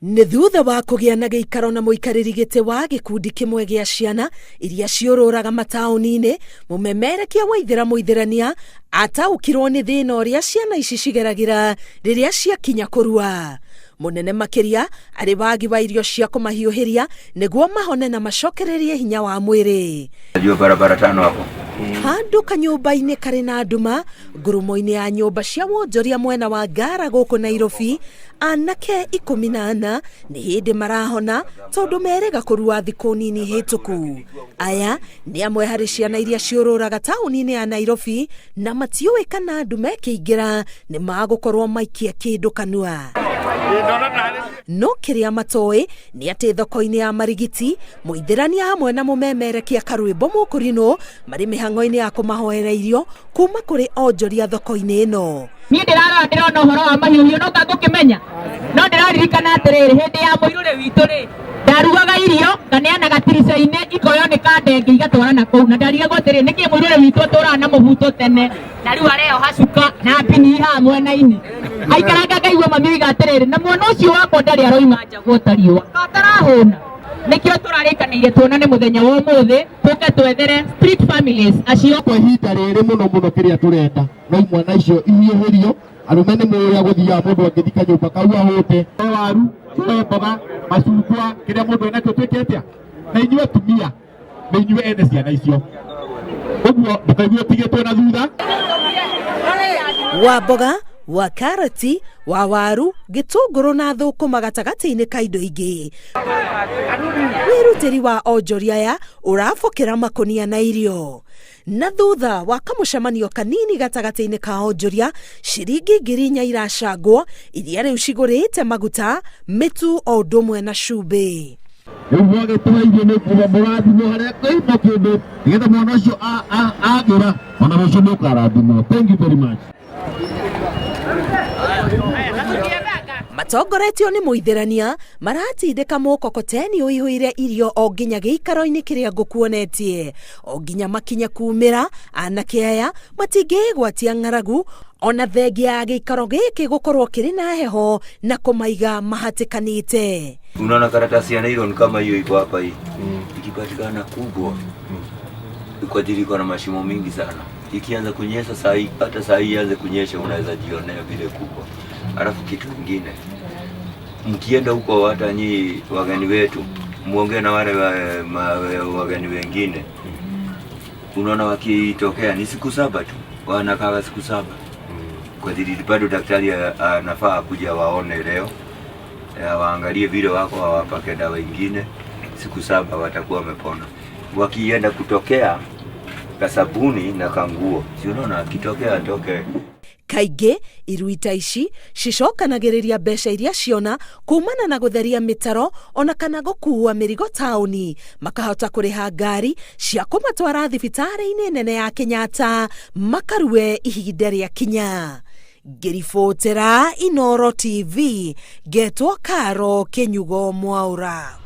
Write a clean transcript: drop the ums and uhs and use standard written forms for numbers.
Nĩ thutha wa kũgĩa na gĩikaro na mũikarĩri gĩtĩ wa gĩkundi kĩmwe gĩa ciana iria ciũrũraga mataũni-inĩ, mũmemerekia Waithĩra Mũithĩrania ataũkirwo nĩ thĩna ũrĩa ciana ici cigeragĩra rĩrĩa ciakinya kũrua. Mũnene makĩria arĩ wagi wa irio cia kũmahiũhĩria nĩguo mahone na macokererie hinya wa mwĩrĩ. Najua barabara tano hapo. Handũ kanyũmba-inĩ karĩ na nduma ngurumo-inĩ ya nyũmba cia wonjoria mwena wa Ngara gũkũ Nairobi, anake 14 nĩ hĩndĩ marahona tondũ merĩga kũrua thikũ nini hĩtũku. Aya nĩ amwe harĩ ciana iria ciũrũraga taũni-inĩ ya Nairobi na matiũĩ kana ndume ĩkĩingĩra nĩ magũkorwo maikia kĩndũ kanua. No kĩrĩa matoĩ nĩ atĩ thoko-inĩ ya Marigiti, mũithĩrania hamwe na mũmemerekia karwĩmbo Mũkũrinũ marĩ mĩhang'o-inĩ ya kũmahoera irio kuma kũrĩ onjoria thoko-inĩ ĩno. Niĩ ndĩrarora ndĩrona ũhoro wa mahiũhiũ no ngũkĩmenya no ndĩraririkana atĩrĩrĩ hĩndĩ ya mũirũrĩ witũ rĩ ndarugaga irio nganeana gatirica-inĩ ikoywo nĩ kandenge igatwara na kũu na ndarigagwo atĩrĩ nĩkĩ mũirũrĩ witũ atũraga na mũbuto tene na rĩu areoha cuka na mbini haha mwena-inĩ aikaranga ngaigua mami oiga atĩrĩrĩ na mwana ũcio wakwa ndarĩ aroima nja guota riũa katarahũna nĩkĩo tũrarĩkanĩire tuonane mũthenya wa ũmũthĩ tũke twethere street families acio. Kwa ihinda rĩrĩ mũno mũno kĩrĩa tũrenda no imwana icio ihiũhĩrio arũme nĩ mũĩ ũrĩa gũthiaga mũndũ angĩthi kanyũmba kau ahũte waru tuoe mboga macungwa kĩrĩa mũndũ enakĩo twĩke atĩa na inyuĩ atumia nĩ inyuĩ ene ciana icio ũguo ndũkaigue ũtigĩtwo na thutha. Wa mboga, wa karati, wa waru, gĩtũngũrũ na thũkũma gatagatĩ-inĩ ka indo ingĩ. Wĩrutĩri wa onjoria aya ũrabokera makũnia na irio. Na thutha wa kamũcemanio kanini gatagatĩ-inĩ ka onjoria, ciringi 4,000 iracangwo iria rĩu cigũrĩte maguta, mĩtu o ũndũ ũmwe na cumbĩ. Rĩu mwagĩtũhe irio nĩ kuga mũrathimwo harĩa kwĩima kĩndũ nĩgetha mwana ũcio agĩra ona rũciũ nĩũkarathimwo. Thank you very much. Matongoretio nĩ mũithĩrania maratindĩka mũkokoteni ũihũire irio o nginya gĩikaro-inĩ kĩrĩa ngũkuonetie. O nginya makinye kumĩra, anake aya matingĩĩgwatia ng'aragu ona thengia ya gĩikaro gĩkĩ gũkorwo kĩrĩ na heho na kũmaiga mahatĩkanĩte. Unaona karatasi ya nylon kama hiyo iko hapa hii. Ikipatikana kubwa kwa ajili iko na mashimo mingi sana. Ikianza kunyesha saa hii, hata saa hii ianze kunyesha unaweza jionea vile kubwa. Alafu kitu kingine, mkienda huko hata nyi wageni wetu muongee na wale wageni wengine. Unaona wakitokea ni siku 7 tu, wanakaa siku 7. Kwa ajili bado daktari anafaa kuja waone leo, waangalie vile wako, wawapake dawa ingine, siku 7 watakuwa wamepona. Wakienda kutokea kasabuni na kanguo, si unaona akitokea atoke. Kaingĩ irui ta ici cicokanagĩrĩria mbeca iria ciona kumana na gũtheria mĩtaro ona kana gũkuua mĩrigo taũni, makahota kũrĩha ngari cia kũmatwara thibitarĩ-inĩ nene ya Kenyatta makarue ihinda rĩa kinya. Ngĩribotera Inooro TV, ngetwo Karo Kĩnyugo Mwaũra.